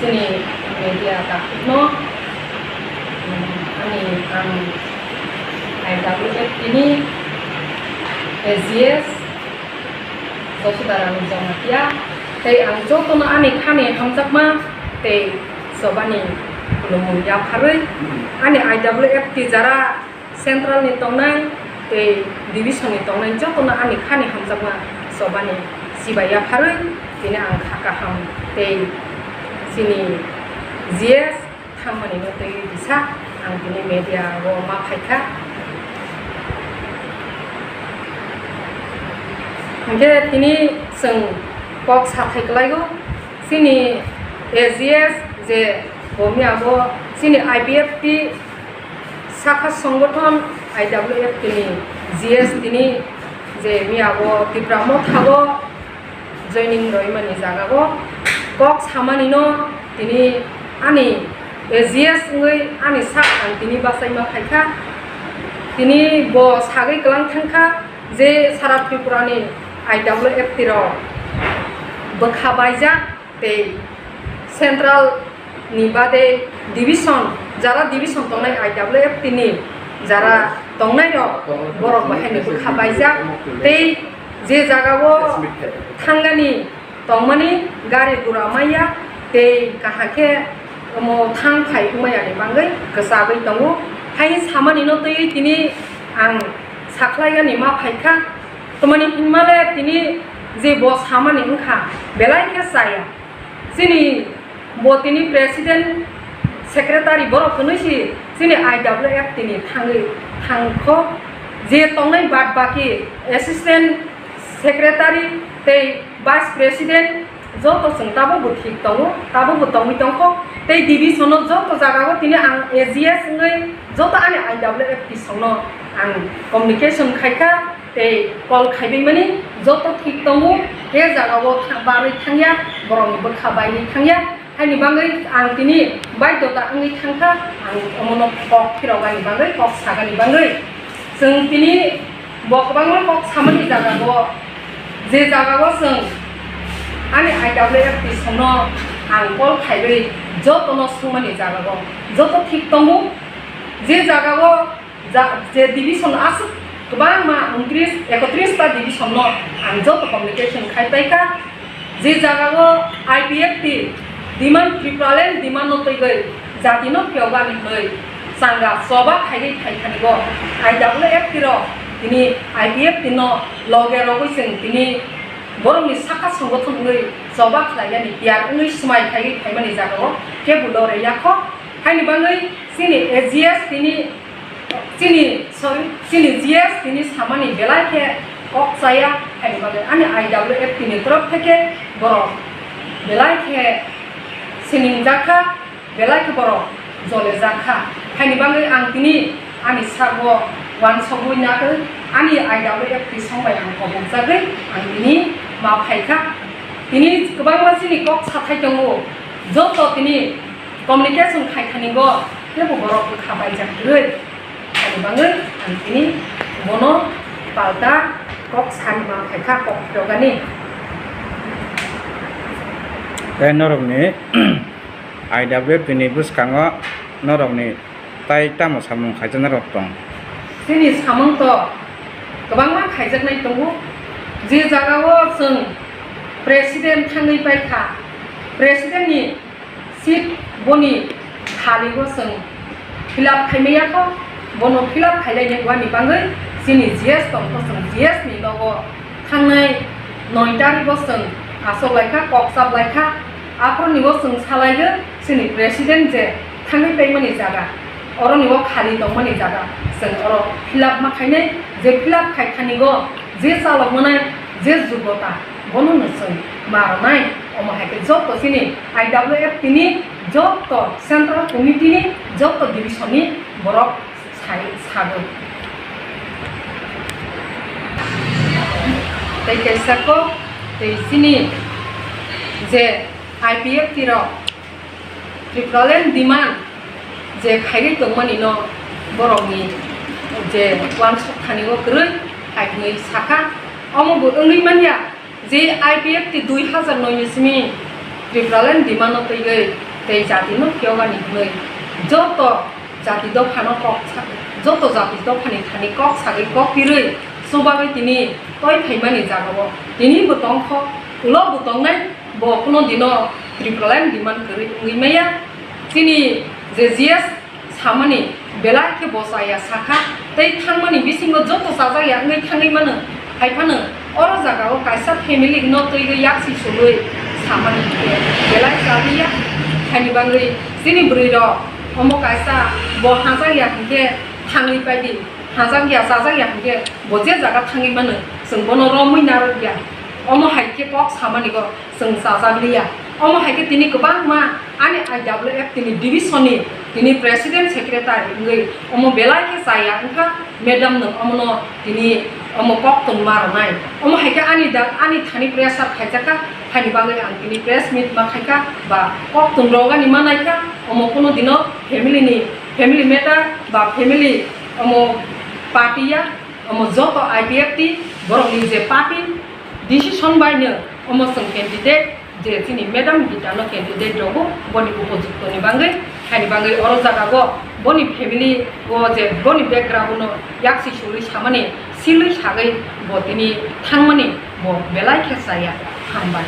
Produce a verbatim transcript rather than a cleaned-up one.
Chini media takhukno, um, ani ang I W F T ni A G S Josodha Rani Jamatia, tei ang jotono ani khani hamjakma tei chobani khulumung yapharwi ani I W F T jara Central ni tongnai tei division ni tongnai jotono ani khani hamjakma chobani chibai yapharwi tini ang kha kaham tei chini G S thangmani no twi bisa ang tini media o ma phaikha. Hingke tini chwng kok sathai kwlaio chini A G S je bo miya bo chini I P F T Sakha songothon I W F T ni G S tini je miya bo Tipra Motha o joining roimani jaga o kok samani no tini ani A G S wngwi ani sak ang tini bachaima phaikha. Tini bo sagwi kwlang thangkha je sara Tripura ni I W F T rok bwkha baijak tei central ni bade division, jara division tongnai I W F T ni jara tongnai rok borok bahai ni bwkha baijak tei je jaga o thangani tongmani gari gura maya tei kaham khe omo thang phai wngmaya ni bagwi kwchagwi tongo. Hai samani no twi tini ang sakhlai gani ma phaikha. Tamani hinmale tini je bo samani wngkha belai khe chaya. Chini bo tini president, secretary borok hwnwi si chini I W F T ni thangwi thangkho je tongnai bad baki assistant secretary tei vice president joto chwng tabukbo thik tongo, tabukbo tongwi tongkho tei division o joto jagao tini ang A G S wngwi joto ani I W F T songno ang communication khaikha. Tei call khaibaimani joto thik tongo, khe jagao tha-, barwi thangya, borokni bwkha bairwi thangya, haini bagwi ang tini baidota wngwi thangkha, ang omono kok phirokgani bagwi, kok sagani bagwi. Chwng tini bo kwbangma kok samani jagao, je jagao chwng ani I W F T songno ang call khaiwi jotono swngmani jagao joto thik tongo, je jagao Ja-, je division aswk kwbangma untris, ekotris ta division no ang joto communication khai paikha. Je jagao I P F T demand, Tipraland demand no twigwi jati no phiyokbani hwnwi changa choba khaigwi phaikhani bo I W F T rok tini I P F T no loge rogwi chwng tini borokni saka songothon wngwi choba khlainani tiyar wngwi swmai khaigwi phaimani jagao kebo lore yakho. Haini bagwi chini A G S tini Chini, sorry, chini G S tini samani belai khe kok chaya, haini bagwi ani I W F T ni torof theke borok belai khe siningjakha, belai khe borok jolejakha. Haini bagwi ang tini ani sago wansogwi nagwi ani I W F T song bai ang kobokjagwi ang tini ma phaikha. Tini kwbangma chini kok sathai tongo, joto tini communication khaithani go, tebo borok bwkha baijak kwrwi. Ani bagwi ang tini bono palta kok sani ma phaikha, kok phirogani. Tei norokni I W F T ni bwskango norokni tai tamo samung khaijak norok tong? Chini samung to kwbangma khaijaknai tongo. Je jagao chwng president thangwi paikha, president ni seat boni khaligo chwng fill up khaimaya kho, bono fill up khailainai wani bagwi chini G S tongkho, chwng G S ni nogo thangnai noi tarigo chwng achuk laikha, kok chap laikha, aphuru nigo chwng salaigo chini president je thangwi paimani jaga, oroni o khali tongmani jaga chwng oro fill up ma khainai, je fill up khai khanigo je chalok manai je jugota bono no chwng ma rwnai. Omo hai khe joto chini I W F T ni joto central committee ni joto division ni borok sai sago. Tei kaisa kok tei chini je I P F T rok Tipraland demand je khaigwi tongmani no borokni je uansuk thani o kwrwi hai hwnwi sakha. Omo bo wngwi manya je I P F T dui hazar noi ni simi Tipraland demand no twiwi Tei jatino phiyogani hwnwi joto jati dophano kok sa-, joto jati dophani thani kok sagwi kok pirwi chubagwi tini toi phaimani jagao tini bo tongkho, ulo bo tongnai, bo kuno dino Tripuraland demand kwrwi wngwi maya. Chini je G S samani belai khe bo chaya sakha, tei thangmani bisingo joto chajak ya wngwi thangwi mano. Hai phano oro jagao kaisa family no twiwi yaksi sugwi samani khe belai chaliya. Haini bangwi chini bwrwi rok omo kaisa bo hajak ya hinkhe thangwi paidi, hajak ya chajak ya hinkhe bo je jaga thangwi mano, chwng bono romwi narwk ya. Omo hai khe kok samani bo chwng chajak liya. Omo hai khe tini kwbangma ani I W F tini division ni tini president secretary wngwi omo belai khe chaya wngkha madam no omono tini omo kok tongma rwnai. Omo hai khe ani da, ani thani pressure khaijak kha, haini bagwi ang tini press meet ma khaikha ba kok tong rogani ma naikha. Omo kuno dino family ni, family matter ba family omo party ya, omo joto I P F T borok ni je party decision bai no omo chwng candidate je chini madam Gita no candidate rogo boni upojukto ni bangwi, haini bangwi oro jaga go boni family o je boni background no yaksi sului samani silwi sagwi bo tini thangmani bo belai khe chaya. Hambai.